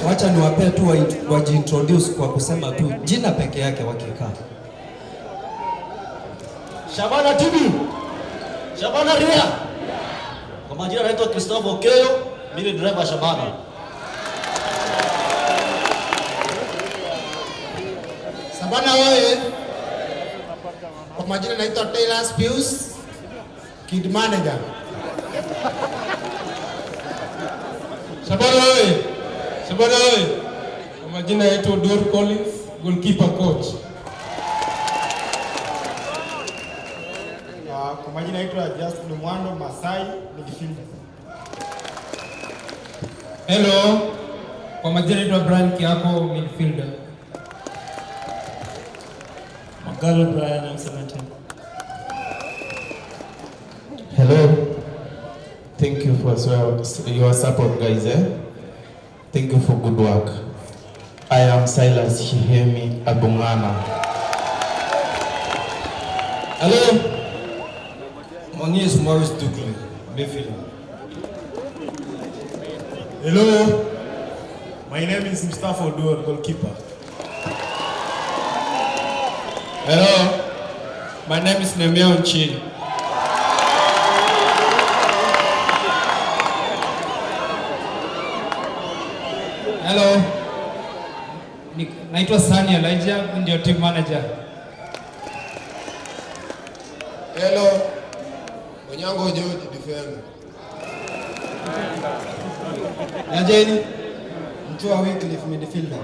Wacha niwapee tu wajiintroduce kwa kusema tu jina peke yake wakikaa. Shabana TV. Shabana Ria. Kwa majina naitwa Christopher Okeyo, mimi ni driver Shabana. Shabana oye. Kwa majina naitwa Taylor Pius, kid manager. Shabana oye. Shabana oye. Kwa majina naitwa Dor Collins, goalkeeper coach. Kwa majina naitwa Justin Mwando Masai, midfielder. Hello. Kwa majina naitwa Brian Kiako, midfielder. Magalo Brian, I'm 17. Hello. Thank you for your support, guys. Eh? Thank you for good work. I am Silas Shihemi Abungana. Hello. My name is Maurice Dukley, midfielder. Hello. My name is Mustafa Oduor, goalkeeper. Hello. My name is Nemia Onchiri. Hello. Naitwa Sani Elijah, ndio team manager. Hello. Onyango George, defender. Niajeni. Mtua Wycliffe, midfielder.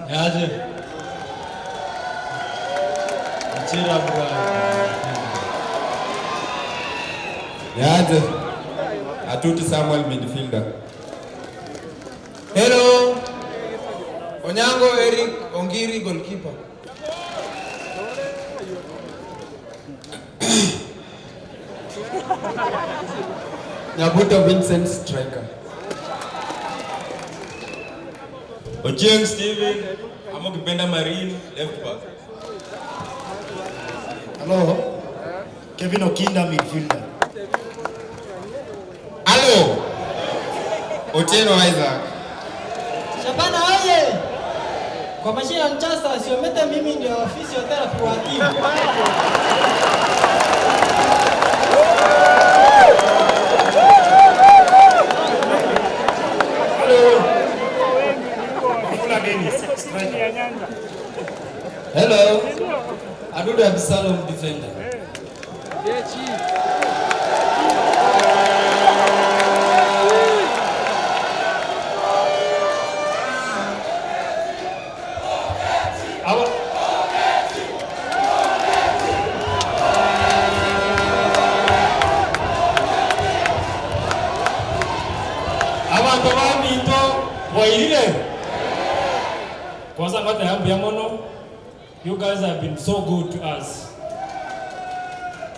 Niaje? Achira Brian. Niaje? Atuti Samuel midfielder. Hello. Onyango Eric Ongiri goalkeeper. Nyabuto Vincent, striker. Ochieng Steven, ama ukipenda Marine, left back. Hello. Kevin Okinda, midfielder. Hello. Otieno Isaac. Shabana oye! Kwa majina ni Chasa Siomete, mimi ndio physiotherapy wa timu. Hello. Wafula Dennis, striker. Hello. Adudu Absalom, defender. Abanto baminto bwairire. Kwanza ngoteba mbuya mono, you guys have been so good to us.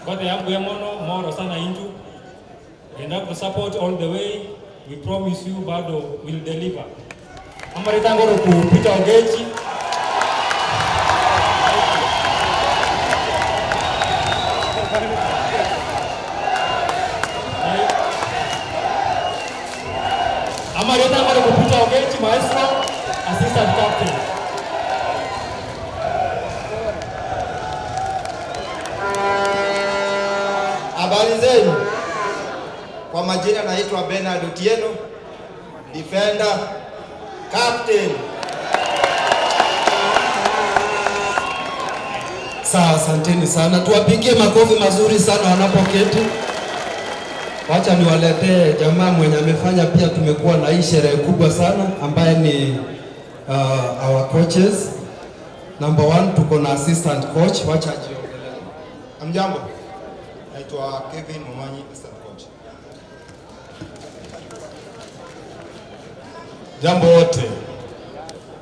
Ngoteba mbuya mono, moro sana intu. Genda ku support all the way. We promise you bado will deliver. Amarita ngoro ku Peter Ogechi. Amarita ngoro ku Peter Ogechi, maestro, assistant captain. Habari zenu. Kwa majina naitwa Bernard Otieno, defender, captain. Sawa, asanteni sana. Tuwapigie makofi mazuri sana wanapoketi. Wacha niwaletee jamaa mwenye amefanya pia, tumekuwa na hii sherehe kubwa sana ambaye ni our coaches. Number one, tuko na assistant coach, wacha ajiongelee. Hamjambo. Naitwa Kevin Momanyi, assistant coach. Jambo wote.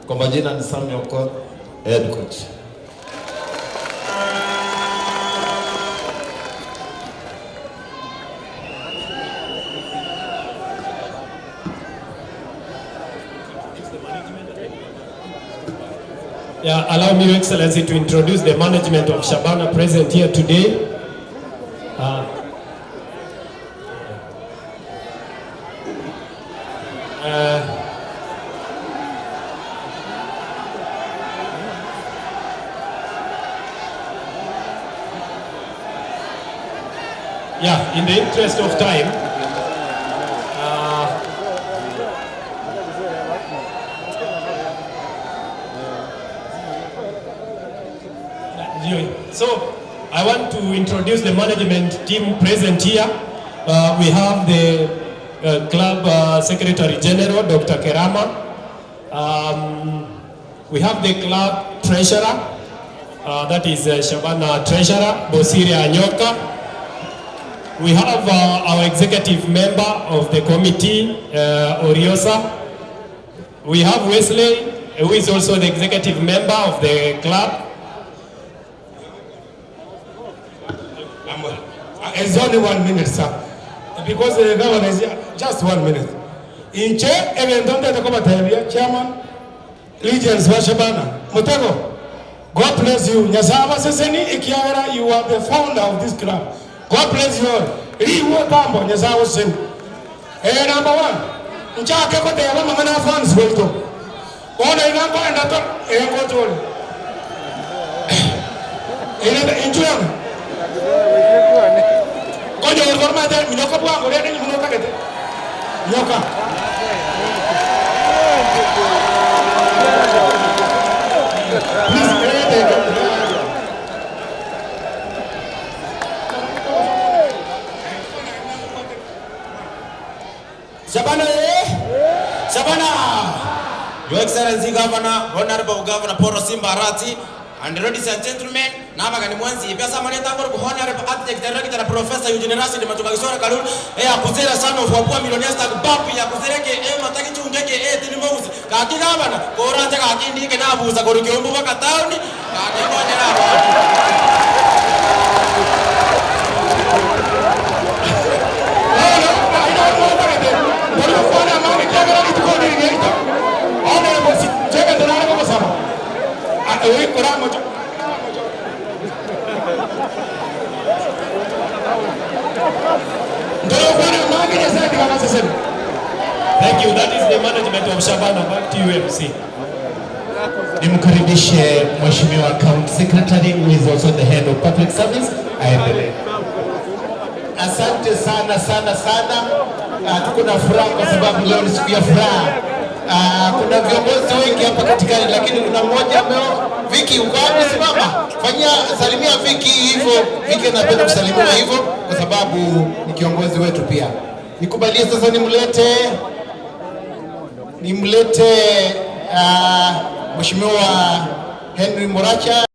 Kwa majina ni Samuel Okoth, head coach. Yeah, allow me, Your Excellency, to introduce the management of Shabana present here today. Uh, yeah, in the interest of time, uh, so I want to introduce the management team present here. We have the club secretary general, Dr. Kerama. We have the club treasurer, that is Shabana treasurer, Bosire Anyoka. We have our executive member of the committee, Oriosa. We have Wesley, who is also the executive member of the club. It's only 1 minute, sir. Because the governor is here, just 1 minute. Inche ebinto ntete kobatebia chairman Legends wa Shabana Mutego, God bless you. Nyasaye abaseseni ekiagera you are the founder of this club. God bless you all. Riwo tambo Nyasaye agoseseni. Eh, number one, nchake koteba amang'ana a fans baito. Bono iga nkoenda to eh ngochore. Ere inchu yango. Konyo ormate minyoka bwango rende nyuma otagete. Nyoka. Please, Shabana eh? Shabana! Your Excellency Governor, Honorable Governor Paul Simba Arati, and ladies and gentlemen, nabagani mwanzi pesa maneta ngoro ku Honorable Architect Director Professor Eugene Rashid Matuka Kalulu eh akuzera son of wapua millionaires tag bapu ya kuzereke eh mataki chungeke eh tini mogusi kaki gavana koranja kaki ndike na buza koru kyombo baka town kaki ngonyera abantu. Thank you. That is the management of Shabana. Back to you, MC. Nimkaribishe Mheshimiwa County Secretary who is also the head of public service aendelee. Asante sana sana sana. Tuko na furaha kwa sababu leo ni siku ya furaha. Kuna viongozi wengi hapa katikati, lakini kuna mmoja ameo. Viki, uko wapi? Simama, fanyia salimia Viki hivyo. Viki anapenda kusalimiwa hivyo kwa sababu ni kiongozi wetu pia. Nikubalie sasa nimlete Mheshimiwa Henry Moracha.